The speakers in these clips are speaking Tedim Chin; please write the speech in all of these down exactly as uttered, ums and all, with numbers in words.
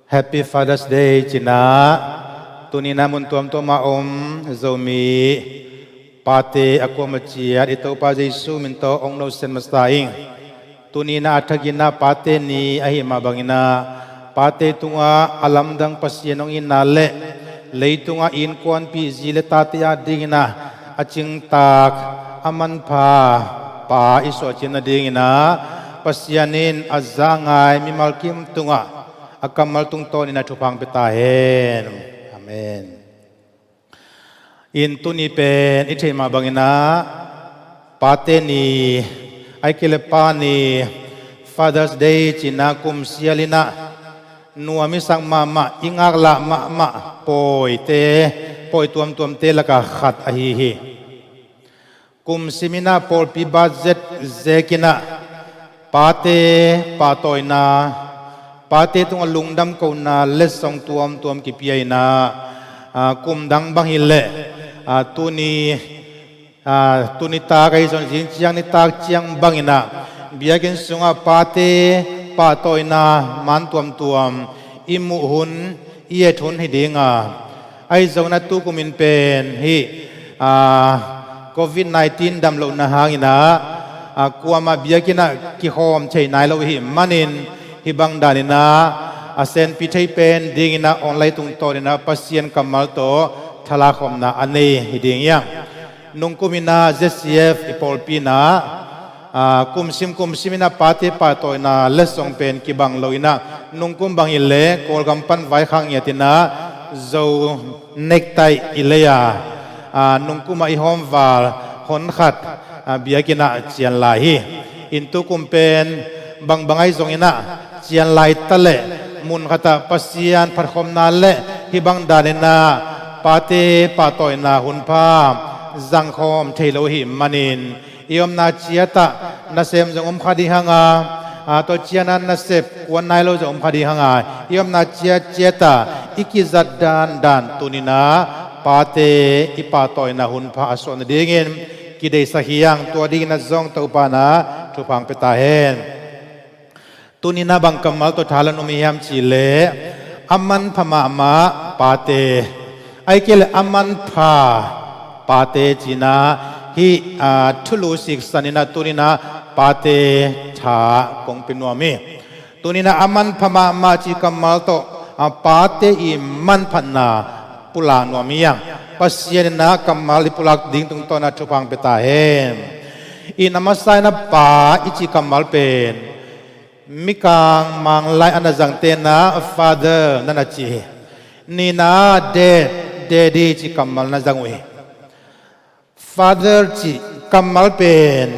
Happy Father's Day cina. Tuni na mun tuamtuam a om Zomi pate a kuama ciat i Topa Jesu min tawh ong nosen masa ing. Tuni na a thagina pate ni ahi mah bangina pate tunga a lamdang Pasian ong ina le leitunga innkuanpih zi le tate a dingina a cingtak a manpha pa i suah cian nadingina Pasian in a zangai mimal kim tungah a kammal tungtawnin a thupha ong pia ta hen. Amen. In tuni pen i theih mah bangina pate ni aike le pa ni Father's Day cina kum sialina nuam i sak mahmah i ngaklah mahmah pawite pawi tuamtuamte laka khat ahi hi. Kum simina pawlpi budget zekina pate pahtawina pate tunga lungdam kohna letsong tuamtuam kipia ina kum dang bang hileh tuni tuni tak ahi zong zingciang nitak ciang bangina biakinn sungah pate pahtawina man tuamtuam i muh hun i et hun hi dinga ahi zongina tukumin pen hi Covid nineteen damlohna hangina kuama biakinnah kihawm thei nai lo ihi manin hibang danina a senpi thei pen dingina online tungtawnina Pasian kammal tawh thalakhawmna a nei hi ding iang. Nungkumina Z C F i pawlpina kumsim kumsimina pate pahtawina letsong pen kibang loina nungkum bang hileh Kawlgam pan vaikhak ngiatina zo nektai i leia nungkuma i hawmval honkhat biakina cian lai hi. In tukum pen bangbang ahi zongina cian lai taleh munkhatah Pasian phatkhawmna le hibang danina pate pahtawina hunpha zangkhawm thei lo ihi manin i omna ciatah nasem zong om kha ding hanga tua ciana nasep kuan nai lo zong om kha ding hanga i omna ciat ciatah i kizat dandan tunina pate i pahtawina hunpha a suah nadingin kideihsak hiang. Tua dingina zong Topa na thupha ong pia ta hen. Tunina bang kammal tawh thalan om i hiam cihleh a manpha mahmah pate aike le a manpha pate cina hi thulu siksanina tunina pate tha kong pia nuam hi. Tunina a manpha mahmah ci kammal tawh pate i manphatna pulak nuam hiang. Pasian ina kammal i pulak ding tungtawna thupha ong pia ta hen. In a masa ina pa i ci kammal pen Mikang Manglai a na zangtena father na na ci hi. Nina dad, daddy ci kammal na zang uh hi. Father ci kammal pen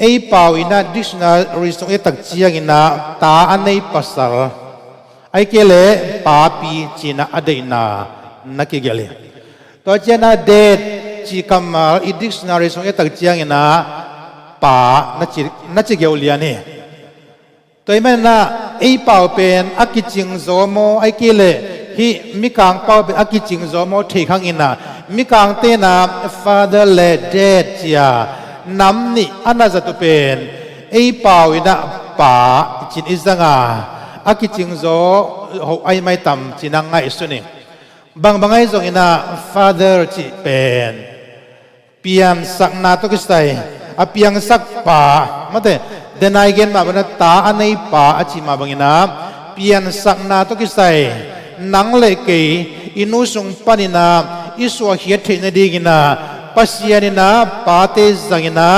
ei pau ina dictionary sung i tak ciangina ta a nei pasal aike le papi cina a deihna na kigelh hi. Tua ciana dad ci kammal i dictionary sung i tak ciangina pa na ci, na ci geuh lian hi. Tua i manina ei pau pen a kicing zaw maw aike le hih Mikang pau pen a kicing zaw maw theih khangina Mikang tena father le dad cia nam nih a na zat uh pen ei pau ina pa cin i zanga a kicing zaw hoh ahi maitam cina ngaihsun hi. Bangbang ahi zongina father cih pen piansakna tawh kisai a piangsak pa mate denai gen mah bangina ta a nei pa a cih mah bangina piansakna tawh kisai nang le kei i nu sung panina i suahkhiat theih nadingina Pasian ina pate zangina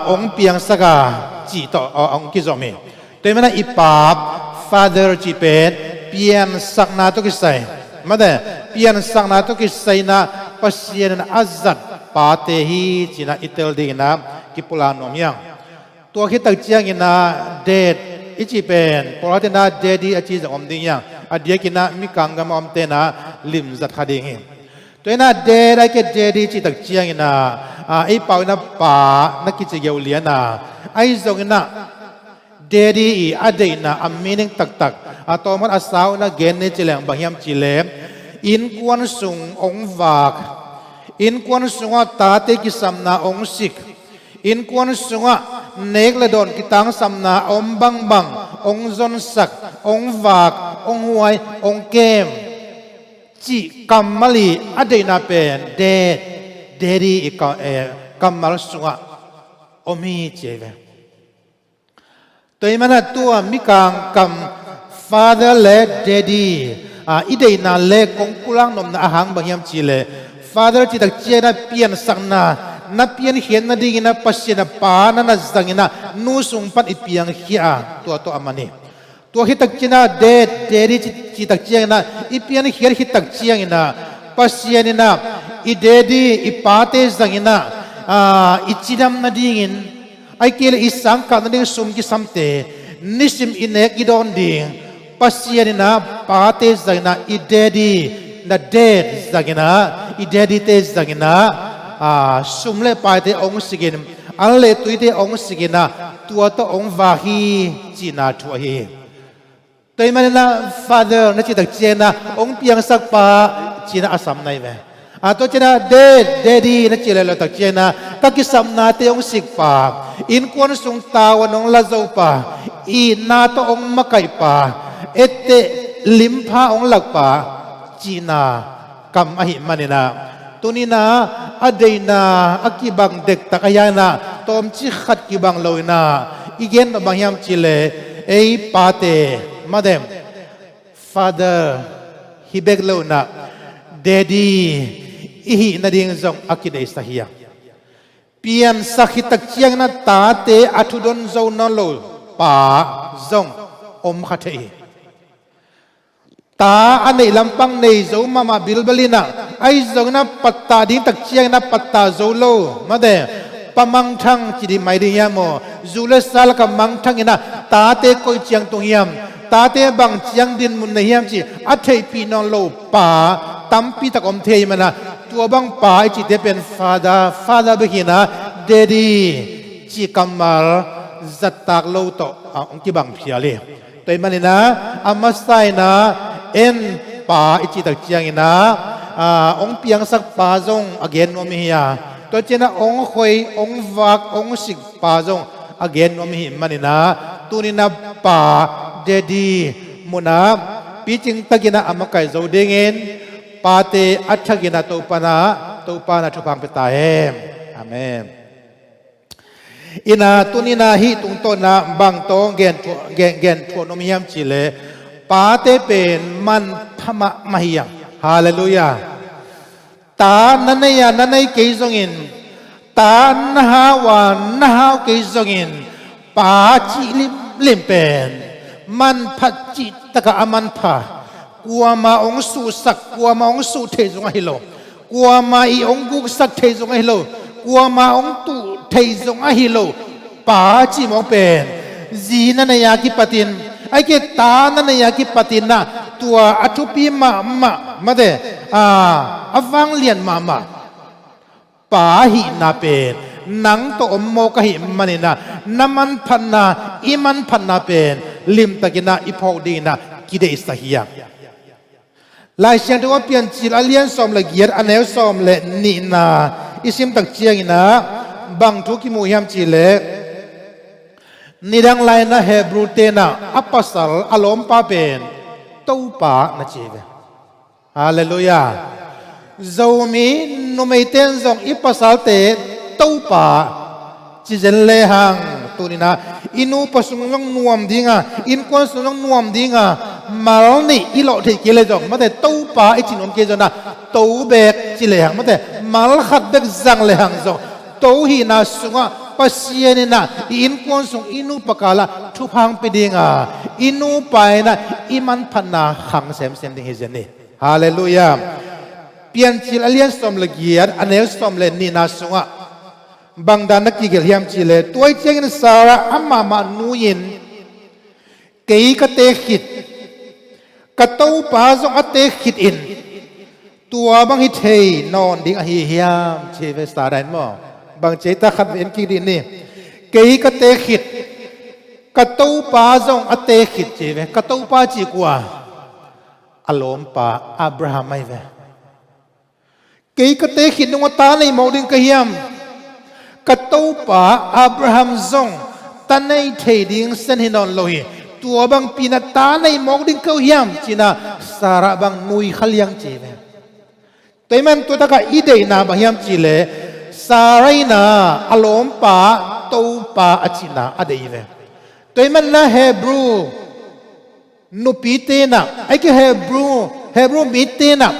ong piangsaka cih tawh ong kizom hi. Tua i mana i pa father cih pen piansakna tawh kisai mate piansakna tawh kisaina Pasian in a zat pate hi cina i tel dingina kipulak nuam hiang. Tua khit tak ciangina dad i cih pen pawlkhat ina daddy a ci zong om ding hiang a diakina Mikang gama omtena limzat kha ding hi. Tua ina dad aike daddy cih tak ciangina ei pau ina pa na kici geuh liana ahi zongina daddy i a deihna a meaning taktak a tawmkhat a sau na gen ni cileng bang hiam cileh innkuan sung ong vak innkuan sungah tate kisamna ong sik innkuan sungah nek le dawn kitangsamna a om bangbang hong zonsak, hong vak, hong huai, hong kem cih kammal i a deihna pen dad, daddy i ka, eh, kammal sungah om hi ci ahi ve. Tua ahih manin ah tua mikang kam father le daddy, ah, i deihna le kong pulak nopna a hang bang hiam cih leh, father cih tak ciangin ah piansakna, na piankhiat nadingin ah Pasian a pa na na zangin ah nu sung pan i piangkhia a, tua tawh a man hi. Tua khit tak ciangin ah dad, daddy cih, cih tak ciangin ah i piankhiat khit tak ciangin ah Pasian in ah i daddy, i pate zangin ah, ah, i cidam nadingin, ahih kei leh i sangkah nading sum kisamte, nisim i nek i dawn ding, Pasian in ah pate zangin ah i daddy, na dad zangin ah, i daddy te zangin ah, ah, sum le paite hong sikin, an le tuite hong sikin ah, tua tawh hong vak hi cihna thu ahi hi. Tua ahih manin ah father na cih tak ciangin ah hong piangsak pa cihna a sam na hi ve. A, tua ciangin ah dad, daddy na cih leh lo tak ciangin ah ka kisapnate hong sik pa, innkuan sung tavuan hong la zo pa, itna tawh hong makaih pa, etteh limpha hong lak pa cihna kam ahih manin ah, tuni-in ah a deihna a kibang dektak ahih hangin ah tawmcik khat kibang lo-in ah i gen nop bang hiam cih leh, ei pate, mate, father hi bek lo-in ah daddy i hih nading zong a kideihsak hi a. Piansak khit tak ciangin ah tate a thudon zo nawn lo pa zong om kha thei hi. Ta a neih lampang nei zo mahmah bilbel in ah, ahi zongin ah pattah ding tak ciangin ah pattah zo lo, mate, pa mangthang ci ding mai ding hiam maw, zu le sa lakah mangthang in ah tate koih ciang tung hiam, tate bang ciang dinmun nei hiam cih a theihpih nawn lo pa tampi tak om thei ahih manin ah, tua bang pa i cihte pen father, father bek hi in ah daddy cih kammal zattak lo tawh, ah, hong kibang phial hi. Tua ahih manin ah a masa in ah en pa i cih tak ciangin ah, ah, hong piangsak pa zong a gen nuam i hi a, tua ciangin ah hong khoi, hong vak, hong sik pa zong a gen nuam i hih manin ah, tuni-in ah pa, daddy mun ah picing takin ah a makaih zo dingin, pate a thakin ah Topa'n ah, Topa'n ah thupha hong pia ta hen. Amen. In ah tuni-in ah hih tungtawn ah bang tawh gen thuah, gen, gen thuah nuam hiam cih leh, pate pen manpha mahmah hi hang. Halleluiah. Ta na nei a na nei kei zongin, ta na hau a na hau kei zongin, pa cih limlim pen manphat cih takah a manpha. Kuamah hong suhsak, kuamah hong suh thei zong ahi lo. Kuamah in hong guksak thei zong ahi lo. Kuamah hong tuh thei zong ahi lo. Pa cih mawk pen zi na nei a kipatin, ahih kei leh ta na nei a kipatin ah tua a thupi mahmah, mate, a, a vanglian mahmah pa hihna pen nang tawh om mawk ahih manin ah, na manphatna, i manphatna pen limtakin ah i phawk dingin ah kideihsak hi hang. Lai Siangtho a Piancil a lian sawm le giat, a neu sawm le nihna i sim tak ciangin ah bang thu kimu hiam cih leh, nidang lai-in ah Hebru te'n ah a pasal a lawmpa pen Topa na ci hi ve. Halleluiah. Zomi numeite'n zong i pasalte Topa ci zen lehang, tuni-in ah i nupa sung zong nuam ding a, innkuan sung zong nuam ding a, mal nih i lawh theih kei leh zong, mate, Topa i ci nuam kei zong ah, to bek ci lehang, mate, mal khat bek zang lehang zong, to hihna sungah Pasian in ah i innkuan sung, i nupa kal ah thupha hong pia ding a, i nupa in ah i manphatna khang semsem ding hi zen hi. Halleluiah. Piancil a lian sawm le giat, a neu sawm le nihna sungah bang dan na kigelh hiam cih leh, tua ahih ciangin Sarah amah mah nui-in, kei ka teh khit, ka topa zong a teh khit in, tua bang hi thei nawn ding ahi hiam, ci hi ve Sarah in maw. Bang ci hiam, khat vei en kik dih ni. Kei ka teh khit, ka topa zong a teh khit, ci hi ve. Ka topa cih kua? A lawmpa Abraham ahi ve. Kei ka teh khit nung a ta nei mawk ding ka hiam? Ka topa Abraham zong ta nei thei ding sen hi nawn lo hi. Tua bangpi-in ah ta nei mawk ding ko hiam ci-in ah Sarah bang nui kha liang ci ve. Tua ahih manin tua takah i deihna bang hiam cih leh Sarah in ah a lawmpa Topa a cihna a deih ve. Tua ahih manin ah Hebrew nupite in ah, ahih kei leh Hebrew, Hebrew mite in ah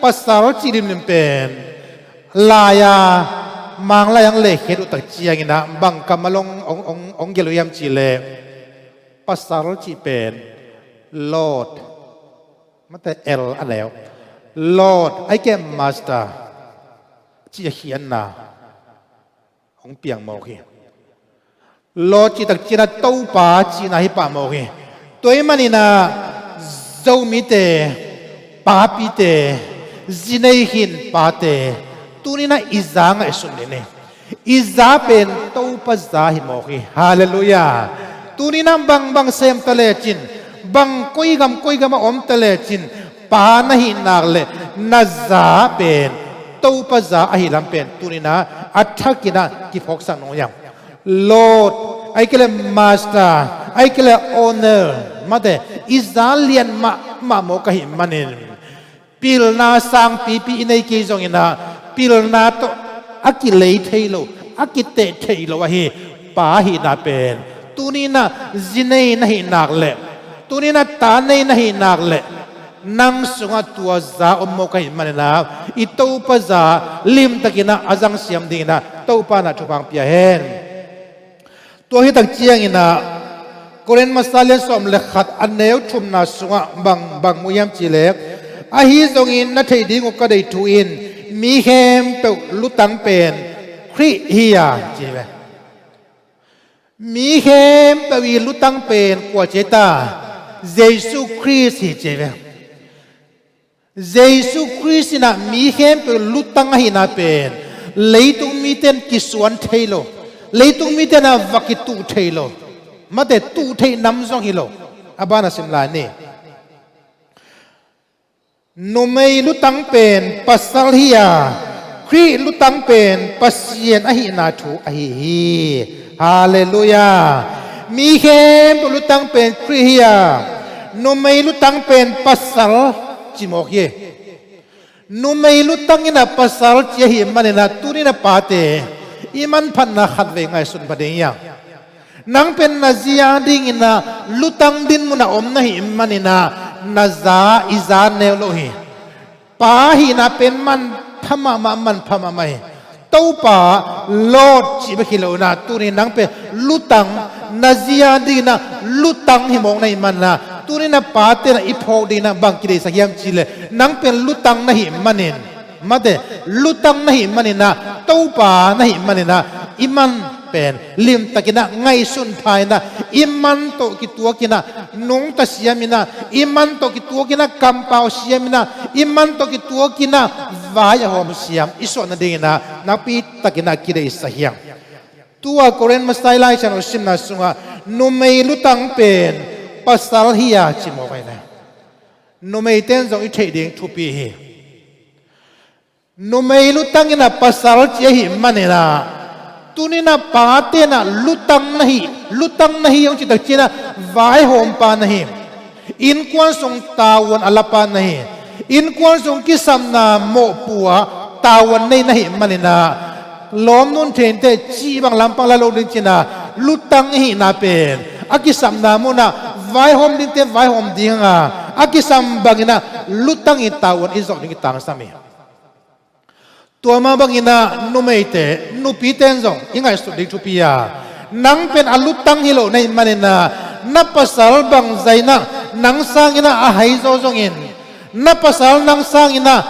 pasal cih limlim pen lai-a, Manglai-ah hong lekhia uh tak ciangin ah bang kammal hong, hong, hong, hong gelh uh hiam cih leh pasal cih pen Lord, mate L a neu, Lord, ahih kei leh Master cih a khiatna hong piang mawk hi. Lord cih tak ciangin ah Topa cihna hi pah mawk hi. Tua ahih manin ah Zomite, papite, zi nei khin pate, tuni-in ah i za ngaihsun ni. I za pen Topa za hi mawk hi. Halleluiah. Tuni-in ah bangbang sem ta lecin, bang koi gam koi gam ah om ta lecin, pa na hih nak leh na za pen Topa za ahih lam pen tuni-in ah a thakin ah kiphawksak nuam ing. Lord, ahih kei leh Master, ahih kei leh Owner, mate, i za lian mahmah mawk ahih manin pilna sangpipi i nei kei zongin ah pilna tawh a kilei thei lo, a kiteh thei lo ahi pa hihna pen tuni-in ah zi nei na hih nak leh, tuni-in ah ta nei na hih nak leh, nang sungah tua za om mawk ahih manin ah i Topa za limtakin ah a zangsiam dingin ah Topa in ah thupha hong pia hen. Tua hi tak ciangin ah Korin masa lian sawm le khat a neu thumna sungah bang, bang mu hiam cih leh, ahi zongin na theih ding uh ka deih thu in mi khempeuh lutang pen Khrih hi a ci ve. Mi khempeuh i lutang pen kua ci ta? Jesu Khrist hi ci ve. Jesu Khrist in ah mi khempeuh lutang ahihna pen leitung mite in kisuan thei lo, leitung mite in ah va kituh thei lo, mate tuh theih nam zong hi lo. A ban ah sim lai ni. Numei lutang pen pasal hi a, Khrih lutang pen Pasian ahihna thu ahi hi. Halleluiah. Mi khempeuh lutang pen Khrih hi a, numei lutang pen pasal ci mawk hi. Numei lutang in ah pasal ci ahih manin ah tuni-in ah pate i manphatna khatvei ngaihsun pah ding hiam? Nang pen na zi a dingin ah lutang dinmun ah om na hih manin ah na za, i za neu lo hi. Pa hihna pen manpha mahmah, manpha mahmah hi. Topa, Lord cih bek hi lo-in ah tuni nang pen lutang, na zi a dingin ah lutang hi mawk na hih manin ah tuni-in ah pate in ah i phawk dingin ah bang kideihsak hiam cih leh nang pen lutang na hih manin, mate, lutang na hih manin ah, Topa na hih manin ah i man pen limtakin ah ngaihsun pha-in ah i man tawh kituakin ah nungta siamin ah, i man tawh kituakin ah kampau siamin ah, i man tawh kituakin ah vai a hawm siam i suah nadingin ah nakpi takin ah kideihsak hi hang. Tua Korin masa i Lai Siangtho simna sungah numei lutang pen pasal hi a ci mawk ahi ve. Numeite in zong i theih ding thupi hi. Numei lutang in ah pasal ci ahih manin ah tuni-in ah pate in ah lutang na hi, lutang na hi hong cih tak ciangin ah vaihawmpa na hi. Innkuan sung tavuan a lapa na hi. Innkuan sung kisapna mawhpuah tavuan nei na hih manin ah lawmnu in thei inteh cih bang lampang la lo ding ci-in ah lutang i hihna pen a kisapna munah vaihawm dingte vaihawm ding hang a, a kisam bangin ah lutang i tavuan i zawh ding i tangsam hi. Tua mah bangin ah numeite, nupite in zong i ngaihsut ding thupi a, nang pen a lutang hi lo na hih manin ah na pasal bangzah in ah nang sangin ah a haizaw zongin, na pasal nang sangin ah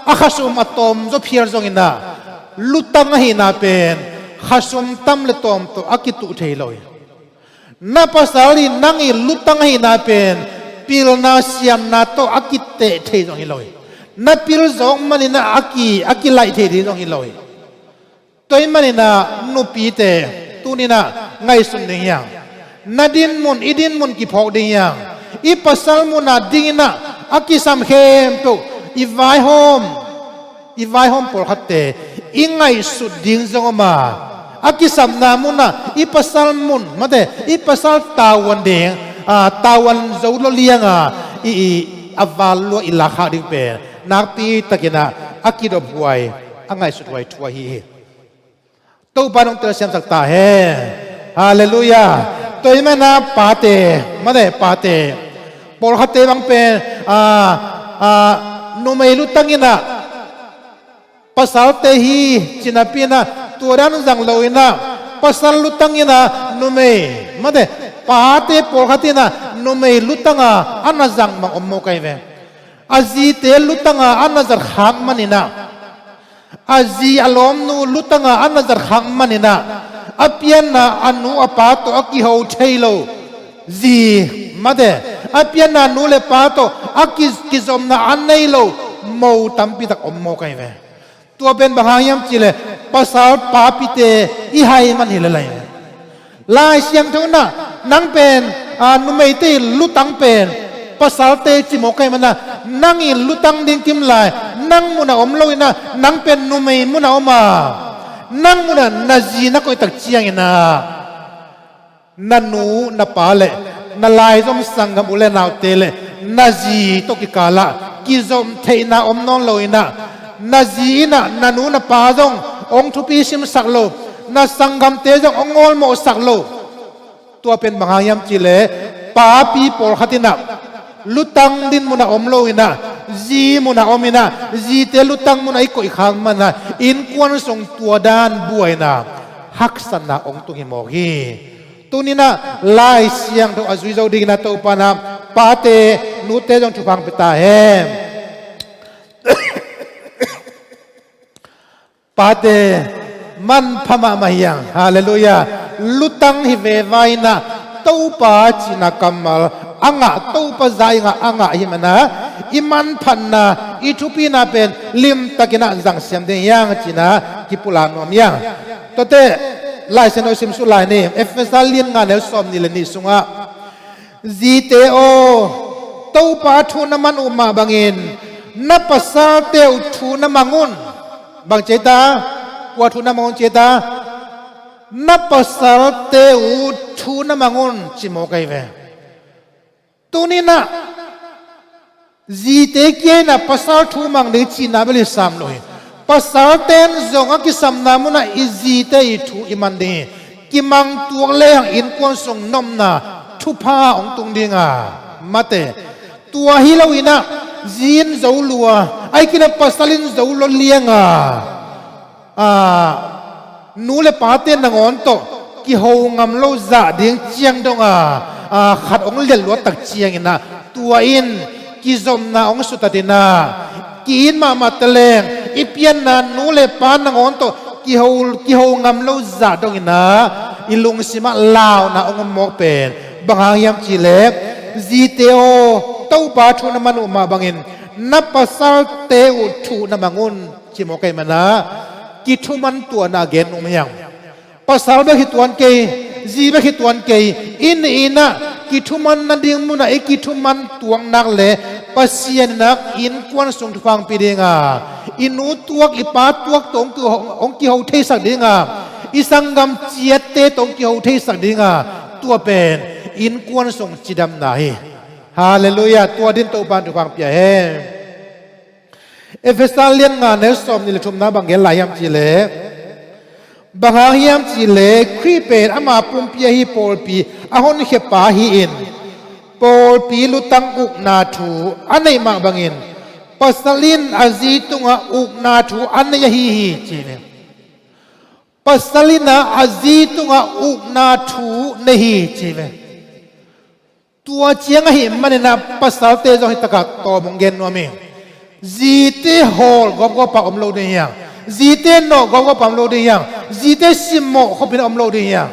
a khasum a tawmzaw phial zongin ah lutang ahihna pen khasum tam le tawm tawh a kituh thei lo hi. Na pasal in nang i lutang ahihna pen pilna siamna tawh a kiteh thei zong hi lo hi. Na pil zawk manin ah a ki, a kilaih thei ding zong hi lo hi. Tua ahih manin ah nupite tuni-in ah ngaihsun ding hi hang. Na dinmun, i dinmun kiphawk ding hi hang. I pasal munah dingin ah a kisam khempeuh i vaihawm, i vaihawm pawlkhatte i ngaihsut ding zong om a, a kisapna munah i pasal mun, mate, i pasal tavuan ding, a, tavuan zo lua lianga i, i a val lua i lakhak ding pen nakpi takinah a kidophuai, a ngaihsuthuai thu ahi hi. Topa nong telsiamsak ta hen. Halleluiah. Tua hi mana pate, mate pate, pawlkhatte bang pen, a, a, numei lutang inah pasalte hi cinapinah tua dan zang lo inah, pasal lutang inah numei, mate pate pawlkhat inah numei lutanga a na zang bang om mawk ahi ve. A zite lutanga a na zat khak maninah, a zi a lawmnu lutanga a na zat khak maninah, a pianna a nu a pa tawh a kiho thei lo zi, mate, a pianna nu le pa tawh a ki, kizopna a nei lo mo tampitak om mawk ahi ve. Tua pen bang hang hiam cihleh, pasal papite i hai man hi lelai. Lai Siangtho inah nang pen, a, numeite i lutang pen pasalte ci mawk ahi mana, nang i lutang ding kimlai nang munah om lo inah, nang pen numei munah om a, nang munah na zi na koihtak cianginah na nu na pa le na laizom sanggam u le naute le na zi tawh kikalah kizom theihna om nawn lo inah, na zi inah na nu na pa zong hong thupi simsak lo, na sanggamte zong hong ngawlmawhsak lo. Tua pen bang hang hiam cihleh, papi pawlkhat inah lutang din munah om lo inah, zi munah om inah, zite lutang munah i koihkhak manah innkuan sung tua dan buaina, haksatna hong tung hi mawk hi. Tuninah Lai Siangtho a zui zo dinginah Topa inah pate, nute zong thupha hong pia ta hen. Pate, manpha mahmah hi hang. Halleluiah. Lutang hi veva inah Topa cihna kammal a ngah, Topa za i ngah a ngah hi mana, i manphatna, i thupina pen limtakinah zangsiam ding hi hang cinah kipulak nuam hi hang. Tuate, Lai Siangtho simsuk lai ni, Efesa lian nga neu sawm nih le nih sungah, zite aw, Topa thu na man uh mah bangin na pasalte uh thu na mang un. Bang ci ei ta? Kua thu na mang un ci ei ta? Na pasalte uh thu na mang un ci mawk ahi ve. Tuninah zite kia inah pasal thu mang ding cihna bel hi sam lo hi. Pasalten zong a kisapna munah i zite i thu i man ding hi. Kimang tuak lehang innkuan sung nopna, thupha hong tung dinga, mate. Tua hi lo inah zi in zo lua, ahih kei leh pasal in zo lua lianga, a, nu le pate nangawn tawh kiho ngam lo zah ding ciang donga, a, khat hong liat luattak cianginah tua in kizopna hong sutatinah, ki-it mahmah taleng i pianna nu le pa nangawn tawh kiho, kiho ngam lo zah donginah i lungsimah launa hong om mawk pen bang hang hiam cihleh, zite aw, Topa thu na man uh mah bangin na pasalte uh thu na mang un. Ci mawk ahi mana, kithuman tuahna gen nuam hi hang. Pasal bek hi tuan kei, zi bek hi tuan kei, i nih inah kithuman nading munah i kithuman tuak nak le Pasian inah innkuan sung thupha hong pia dinga, i nu tuak i pa tuak tawh hong kiho, hong kiho theisak dinga, i sanggam ciatte tawh hong kiho theisak dinga, tua pen innkuan sung cidamna hi. Halleluiah. Tua din Topa in thupha hong pia hen. Efesa lian nga neu sawm nih le thumna bang gen lai hiam cihleh, bang hang hiam cihleh Khrih pen ama pumpi ahi pawlpi a honkhia pa hi-in, pawlpi lutang ukna thu a neih mah bangin pasal in a zi tungah ukna thu a nei ahi hi ci ve. Pasal inah a zi tungah ukna thu nei hi ci ve. Tua ciang ahih maninah pasalte zong hitakah tawm hong gen nuam hi. Zite hawl gawpgawp a om lo ding hi hang. Zite nawh gawpgawp a om lo ding hi hang. Zite simmawh khopin a om lo ding hi hang.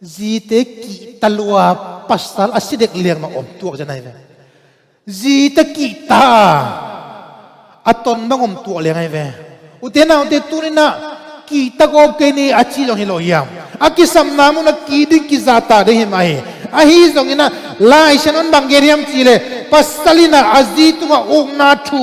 Zite kihta lua, pasal a si dek liang mah om tuak zen ahi ve. Zite kihta a, a ton bang om tuak liang ahi ve. Ute naute, tuninah kihta gawp kei ni a ci zong hi lo hiam? A kisapna munah kih ding kizahtak ding hi mah hi. Ahi zonginah Lai Siangtho in bang gen hiam cihleh, pasal inah a zi tungah ukna thu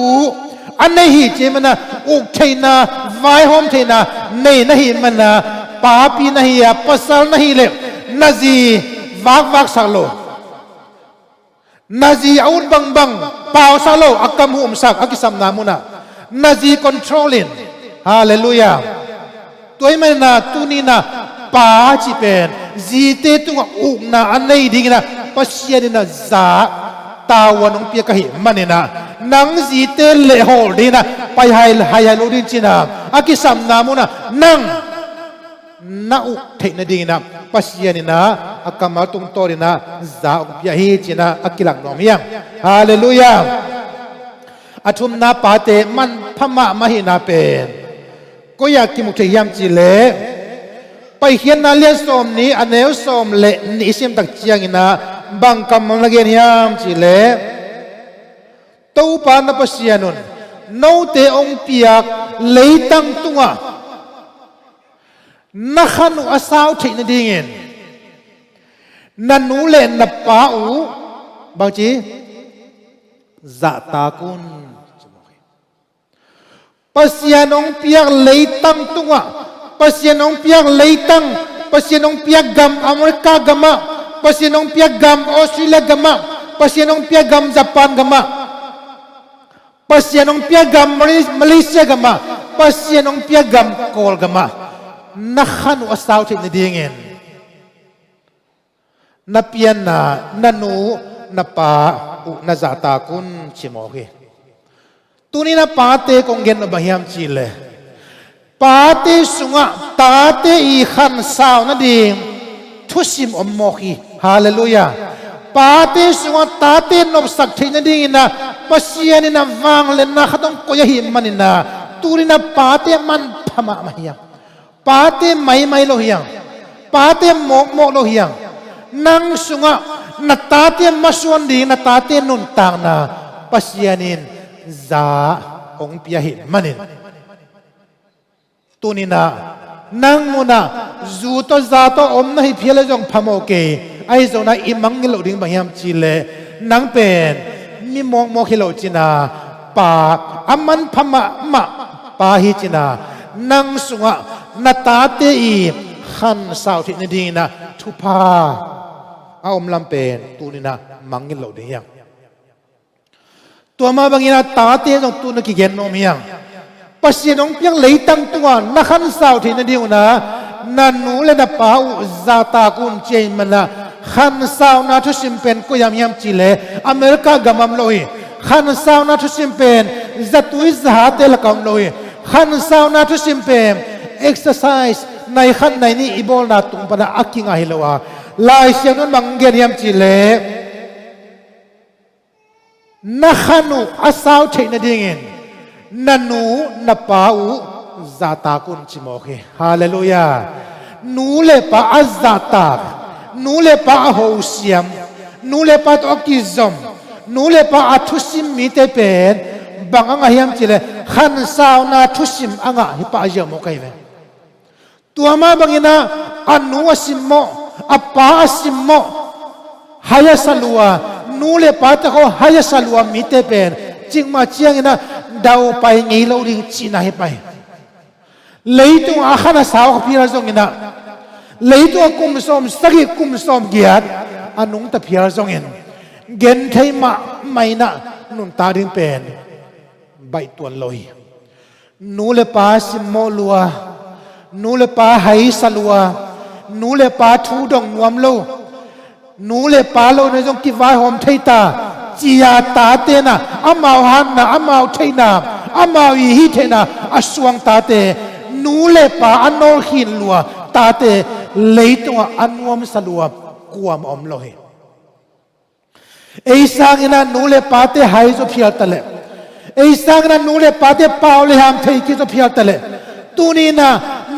a nei hi ci manah, uk theihna, vaihawm theihna nei na hih manah, papi na hi a, pasal na hih leh na zi vakvaksak lo. Na zi a ut bangbang pausak lo, a kam humsak a kisapna munah na zi control in. Halleluiah. Tua ahih maninah tuninah pa cih pen zite tungah ukna a nei dinginah Pasian inah za tavuan hong piak ahih maninah nang zite lehhawl dinginah pai hai hai lo ding cinah a kisapna munah nang na uk theih nadinginah Pasian inah a kammal tungtawninah za hong pia hi cinah a kilak nuam hiam? Halleluiah. A thumna, pate manpha mahmah hihna pen koi-ah kimu thei hiam cihleh, Paikhiatna lian sawm nih a neu sawm le nih i sim tak cianginah bang kammal na gen hiam cihleh, Topa na Pasian un note hong piak leitang tungah na khan uh a sau theih nadingin na nu le na pa uh bangci zahtak un. Pasian hong piak leitang tungah, Pasian hong piak leitang, Pasian hong piak gam America gamah, Pasian hong piak gam Australia gamah, Pasian hong piak gam Japan gamah, Pasian hong piak gam Mali-, Malaysia gamah, Pasian hong piak gam Kawlgamah na khan uh a sau theih nadingin na pianna na nu na pa uh na zahtak un ci mawk hi. Tuninah pate kong gen uh bang hiam cihleh, pate sungah tate i khansau nading thusim om mawk hi. Halleluiah. Pate sungah tate nopsak theih nadinginah Pasian inah vangliatna khat hong koih ahih maninah tuninah pate manpha mahmah hiam? Pate maimai lo hiam? Pate mawkmawk lo hiam? Nang sungah na tate masuan ding, na tate nuntakna Pasian in za hong pia ahih manin tuninah nang munah zu tawh za tawh om na hi phial le zong phamawh kei. Ahi zonah i mangngilh loh ding bang hiam cihleh, nang pen mi mawkmawk hi lo cinah pa a manpha mahmah pa hi cinah nang sungah na tate i khansau theih nadinginah thupha a om lam pen tuninah mangngilh loh ding hiam? Tua mah banginah tate zong tuna kigen nuam hiam? Pasian hong piak leitang tungah na khansau theih nadingunah na nu le na pa uh zahtak un ci ahih manah khansauna thusim pen koi-ah om hiam cihleh America gamah om lo hi. Khansauna thusim pen zatui zahate lakah om lo hi. Khansauna thusim pen exercise nai khat nai nih i bawlna tung panah a kingah hi lo a, Lai Siangtho in bang gen hiam cihleh na khan uh a sau theih nadingin na nu na pa uh zahtak un ci mawk hi. Halleluiah. Nu le pa a zahtak, nu le pa a hosiam, nu le pa tawh a kizom, nu le pa a thusim mite pen bang a ngah hiam cihleh khansauna thusim a ngah hi pah ziau mawk ahi ve. Tua mah banginah a nu a simmawh, a pa a simmawh, hai a sa lua, nu le pate khawng hai a sa lua mite pen cikmah cianginah daupai ngei lo ding cihna hi pah hi. Leitungah a khan a sau kha phial zonginah, leitungah kum sawm sagih kum sawm giat a nungta phial zongin genthei mahmah inah nuntak ding pen baih tuan lo hi. Nu le pa simmawh lua, nu le pa hai sa lua, nu le pa thu dong nuam lo, nu le pa lo na zong kivaihawm thei ta, ci-a tate na, amau hatna, amau theihna, amau i hih theihna a suang tate, nu le pa a nawlkhin lua tate, leitungah a nuamsa lua kuamah om lo hi. Ei sanginah nu le pate hai zaw phial taleh, ei sanginah nu le pate pau le ham thei kik zaw phial taleh, tuninah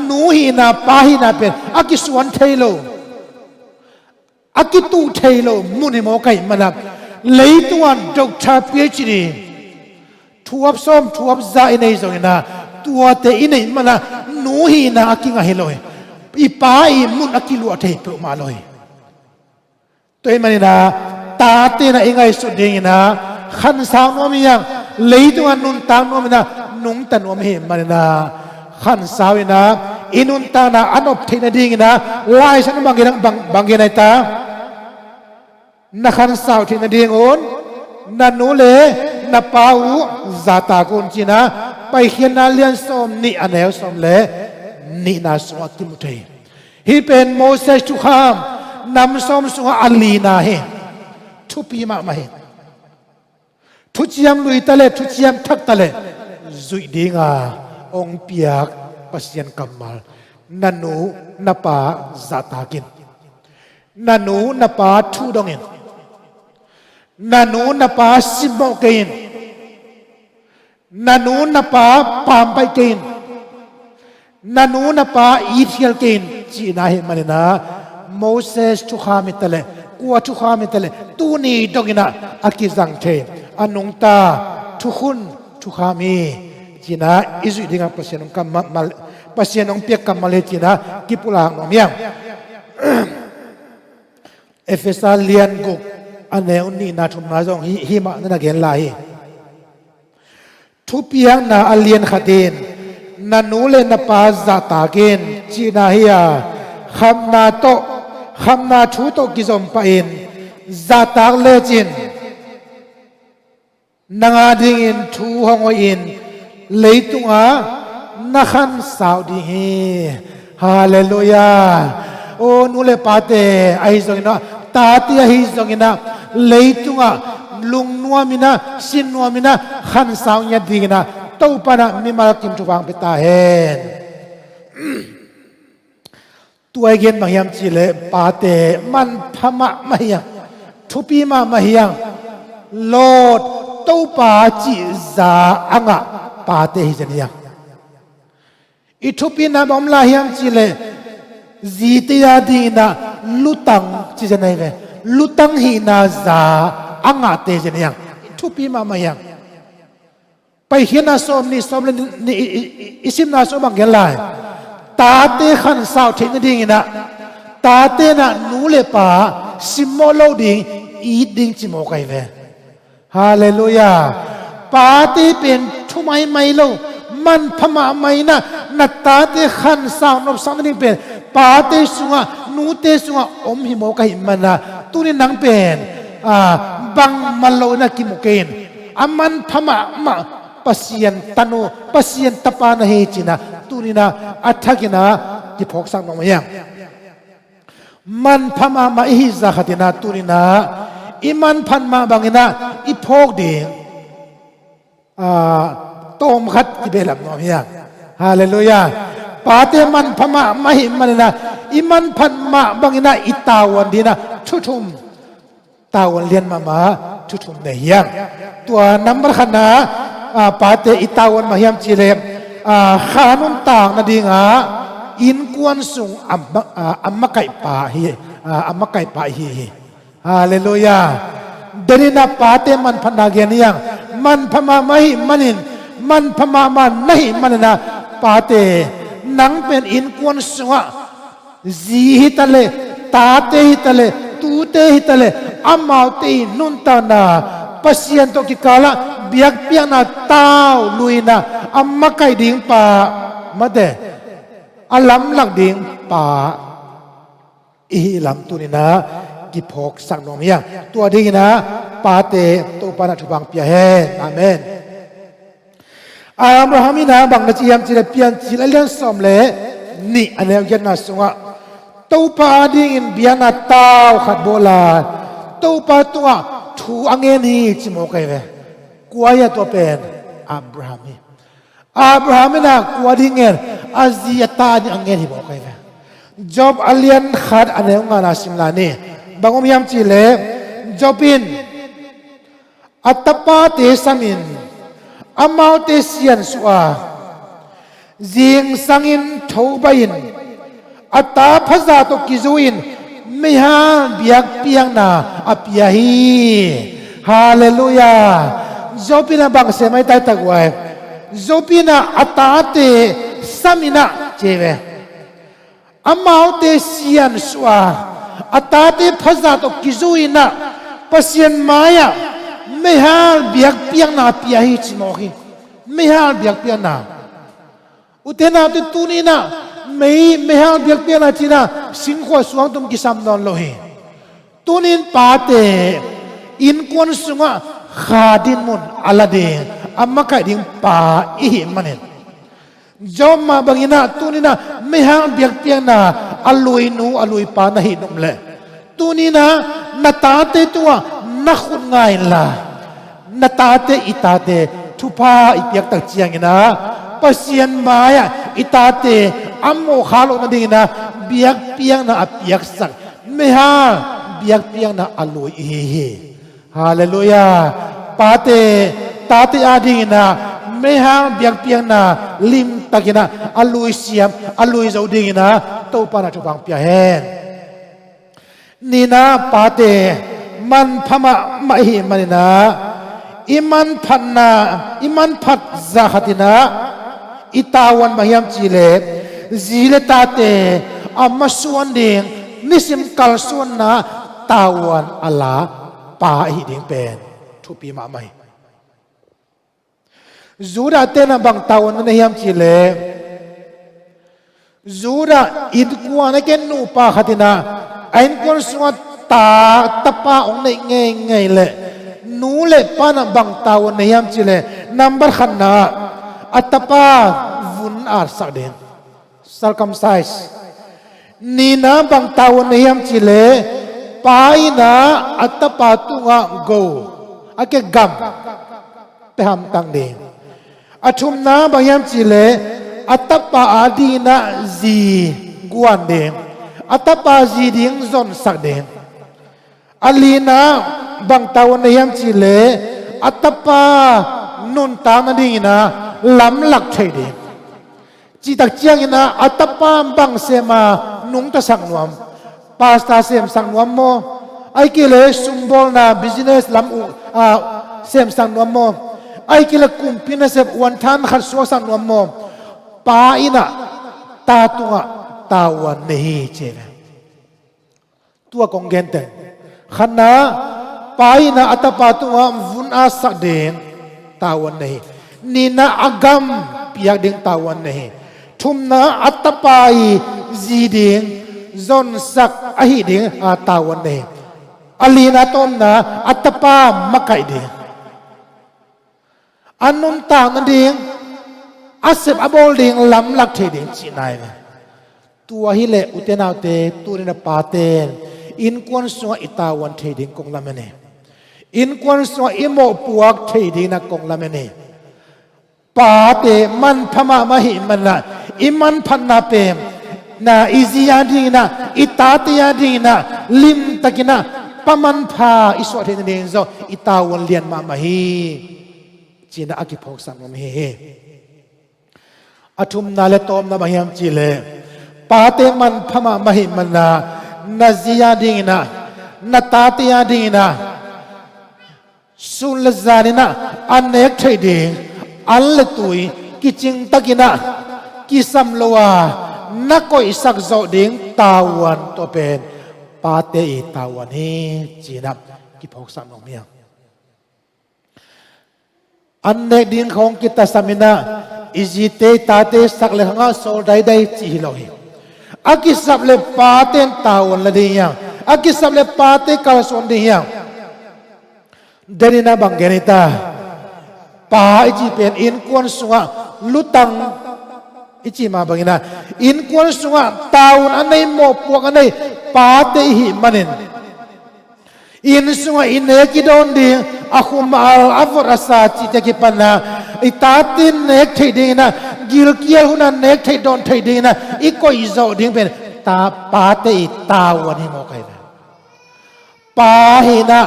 nu hihna pa hihna pen a kisuan thei lo, a kituh thei lo mun hi mawk ahih manah, leitungah doctor, PhD, thuap sawm thuap za i nei zonginah, tuate i neih manah nu hihna a kingah hi lo hi. I pa i mun a kiluah thei peuhmah lo hi. Tua ahih maninah tate na i ngaihsut dinginah khansau nuam hi hang, leitungah nuntak nuaminah nungta nuam ahih maninah khansau inah i nuntakna a nop theih nadinginah Lai Siangtho bang gen, bang, bang gen ahi ta? Na khansau theih nadingun na nu le na pa uh zahtak un, ci-in ah Paikhiatna lian sawm nih, a neu sawm le nihna sungah kimu thei hi. Hih pen Moses thukham nam sawm sungah a lina hi. Thupi mahmah hi. Thuciam lui ta le thuciam thak ta le zuih dinga hong piak Pasian kammal. Na nu na pa zahtak in. Na nu na pa thu dong in. Na nu na pa simmawh kei in. Na nu na pa pampaih kei in. Na nu na pa it khial kei in, cihna ahih manin ah Moses thukham hi ta le, kua thukham hi ta le, tuni dongin ah a kizang thei a nungta thukhun thukham hi, ci-in ah i zuih dingah Pasian hong kammal, Pasian hong piak kammal hi, ci-in ah kipulak nuam hi hang. Efesa lian guk, a neu nihna thumna zong hih, hih mah na na gen lai hi. Thupiakna a lian khat in na nu le na pa zahtak in, cihna hi a, khamna tawh, khamna thu tawh kizom pah in zahtak lecin nang a dingin thu hong hoih in leitungah na khansau ding hi. Halleluiah. O nu le pate ahi zongin ah, tate ahi zongin ah, leitungah lungnuam in ah, sinnuam in ah khansau ngiat dingin ah Topa in ah mimal kim thupha hong pia ta hen. Tua i gen bang hiam cih leh pate manpha mahmah hi hang, thupi mahmah hi hang. Lord, Topa cih za a ngah pate hi zen hi hang. I thupina bang om lai hiam cih leh zite a dingin ah lutang ci zen ahi ve. Lutang hihna za a ngahte hi zen hi hang. Thupi mahmah hi hang. Paikhiatna sawm nih, sawm le nih i, i, i, i simna sung bang gen lai? Tate khansau theih nadingin ah, tate in ah nu le pa simmawh lo ding, it ding ci mawk ahi ve. Halleluiah. Pate pen thu maimai lo, manpha mahmah in ah na tate khansau nopsak nading pen pate sungah, nute sungah om hi mawk ahih manin ah, tuni nang pen, a, bangmah lo in ah kimu kei in. A manpha mahmah Pasian tanu, Pasian tapa na hi ci-in ah tuni-in ah a thakin ah kiphawksak nuam hi hang. Manpha mahmah i hih zah khatin ah tuni-in ah i manphat mah bangin ah i phawk ding, a, tawm khat kibehlap nuam hi hang. Halleluiah. Pate manpha mahmah ahih manin ah i manphat mah bangin ah i tavuan dingin ah thu thum, tavuan lian mahmah thu thum nei hi hang. Tua nambat khatna, a, pate i tavuan mah hiam cih leh, a, kha nuntak nadingah innkuan sung a ma-, a, a makaihpa hi, a, a makaihpa hi hi. Halleluiah. Denin ah pate manphatna gen hi hang. Manpha mahmah ahih manin, manpha mahmah na hih manin ah pate, nang pen innkuan sungah zi hi ta leh, tate hi ta leh, tute hi ta leh, amaute i nuntakna, Pasian tawh kikalah biakpiakna tau lui-in ah a makaih ding pa, mate, a lamlak ding pa i hih lam tuni-in ah kiphawksak nuam hi hang. Tua dingin ah pate Topa in ah thupha hong pia hen. Amen. Abraham in ah bang na ci hiam cih leh Piancil a lian sawm le nih a neu giatna sungah Topa a dingin biakna tau khat bawl a, Topa tungah thu a ngen hi ci mawk ahi ve. Kua hi a tua pen? Abraham hi. Abraham in ah kua ding ngen? A zi a ta ding a ngen hi mawk ahi ve. Job a lian khat a neu ngana sim lai ni. Bang om hiam cih leh Job in a tapate samin, amaute siansuah a, zingsangin thobaih in, a ta phazah tawh kizui-in meihal biakpiakna a pia hi. Halleluiah. Job in ah bang sem ahi tai tak uai? Job in ah a tate samin ah ci ve. Amaute siansuah a, a tate phazah tawh kizui-in ah Pasian mai-ah meihal biakpiakna pia hi ci mawk hi. Meihal biakpiakna. Ute naute, tuni-in ah mei, meihal biakpiakna ci-in ah singkhuah suangtum kisam nawn lo hi. Tunin pate innkuan sungah kha dinmun a la ding, a makaih ding pa i hih manin, Job mah bangin ah tunin ah meihang biakpiakna a luinu a luipa na hih nop leh, tunin ah na tate tungah na khut nga inla, na tate, i tate thupha i piak tak ciangin ah Pasian mai-ah i tate a mawhkhak loh nadingin ah biakpiakna a piaksak meihang biakpiakna a lui i hi hi. Halleluiah. Pate, tate adingin ah meihang biakpiakna limtakin ah a luisiam, a luizo dingin ah Topa in ah thupha hong pia hen. Nihna, pate manpha mahmah i hih manin ah i manphatna, i manphat zah khatin ah i tavuan bang hiam cih leh zi le tate a masuan ding, nisim kalsuanna tavuan a la pa i hih ding pen thupi mahmah hi. Judah ten ah bang tavuan na nei hiam cih leh, Judah innkuan a ken nupa khatin ah a innkuan sungah ta, tapa hong neih ngeingei leh nu le pa in ah bang tavuan nei hiam cih leh, nambat khatna ah a tapa vun atsak ding, circumcise. Nihna bang tavuan nei hiam cih leh pa in ah a tapa tungah go, a ke gam, pia hamtang ding. A thumna bang hiam cih leh a tapa adingin ah zi guan ding, a tapa zi ding zonsak ding. A lina bang tavuan nei hiam cih leh a tapa nuntak nadingin ah lamlak thei ding. Cihtak ciangin ah a tapa bang sem a nungta sak nuam, pastor semsak nuam maw, ahih kei leh sumbawlna business lam uh, ah, semsak nuam maw, ahih kei leh kumpi nasep uanthan khat suaksak nuam maw, pa in ah ta tungah tavuan nei hi ci hi. Tua kong genteng. Khatna, pa in ah a tapa tungah vun atsak ding tavuan nei hi. Nihna, a gam piak ding tavuan nei hi. Thumna, a tapa i zi ding, zonsak ahi ding a tavuan nei hi. A lina, tawpna, a tapa makaih ding, a nuntak nading, a sep a bawl ding lamlak thei ding cihna hi ve. Tua hileh ute naute, tuni-in a paten innkuan sungah i tavuan thei ding kong lamen hi. Innkuan sungah i mawhpuak thei dingin ah kong lamen hi. Pate manpha mahmah ahih manin ah i manphatna pen na i zi a dingin ah, i tate a dingin ah limtakin ah pa manpha i suah theih nading zong i tavuan lian mahmah hi, ci-in ah a kiphawksak nuam hi hi. A thumna le tawpna bang hiam cih leh, pate manpha mahmah ahih manin ah na zi a dingin ah, na tate a dingin ah sun le zanin ah a nek theih ding an le tui kicingtakin ah kisam lo a na koihsak zawh ding tavuan, tua pen pate i tavuan hi, ci-in ah kiphawksak nuam hi hang. An nek ding khawng kitasam in ah i zite i tate sak le khangah sawl daidai cih hi lo hi. A kisap le pate in tavuan la ding hi hang. A kisap le pate kalsuan ding hi hang. Daddy in ah bang gen hi ta? Pa i cih pen innkuan sungah lutang i cih mah bangin ah innkuan sungah tavuan a nei, mawhpuak a nei pate i hih manin, inn sungah i nek i dawn ding, a khumal a vot a sa cihte kipan ah i tate in nek theih dingin ah, gilkial hun ah nek theih dawn theih dingin ah i koih zawh ding pen ta, pate i tavuan hi mawk ahi ve. Pa hi-in ah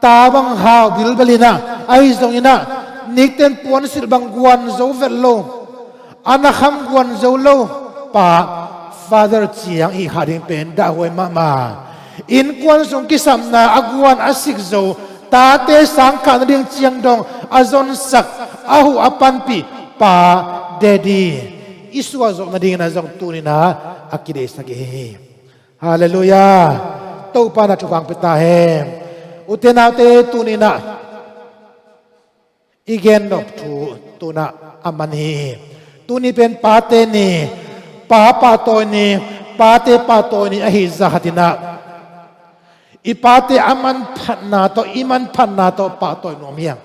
ta bang hau bilbel in ah, ahi zongin ah nikten puansilh bang guan zo vet lo, a na kham guan zo lo pa, father ciang i hih kha ding pen dahhuai mahmah. Innkuan sung kisapna a guan a sik zo, tate sangkah nading ciang dong a zonsak, a huh a panpih pa, daddy i suah zawh nadingin ah zong tuni-in ah a kideihsak i hi hi. Halleluiah. Topa in ah thupha hong pia ta hen. Ute naute, tuni-in ah i gen nop thu tu-in ah a man hi hi. Tuni pen pate ni, pa pahtawi ni, pate pahtawi ni ahi zah khatin ah I pate a manphatna tawh, i manphatna tawh pahtawi nuam hiam?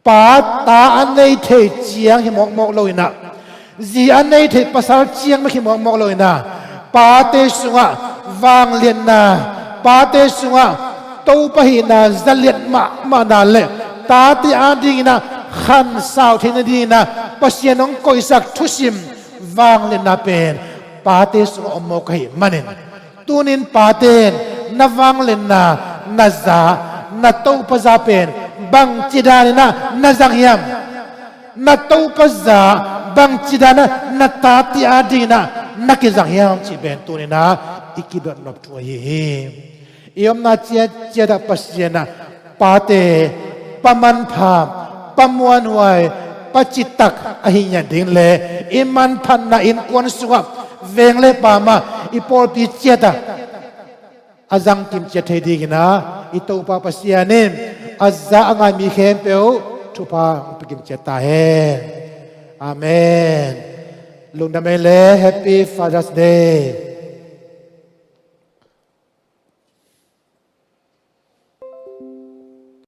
Pa ta a nei thei ciang hi mawkmawk lo inah, zi a nei thei pasal ciang mah hi mawkmawk lo inah, pate sungah vangliatna, pate sungah Topa hihna zaliat mahmahna le tate adinginah khansau theih nadinginah Pasian hong koihsak thusim vangliatna pen pate sungah om mawk ahih manin, tunin pate in na vangliatna, na za, na Topa za pen bangci daninah na zang hiam? Na Topa za bangci danah na tate adinginah na kizang hiam cih pen tuninah i kidotnop thu ahi hi. I omna ciatciatah Pasian ah pate pa manpha, pa muanhuai, pa citak ahi ngiat ding le i manphatna innkuan sungah veng le pa mah i pawlpi ciatah a zang kimciat thei dinginah i Topa Pasian in a za a ngai mi khempeuh thupha hong pia kimciat ta hen. Amen. Lungdam ei le, Happy Father's Day.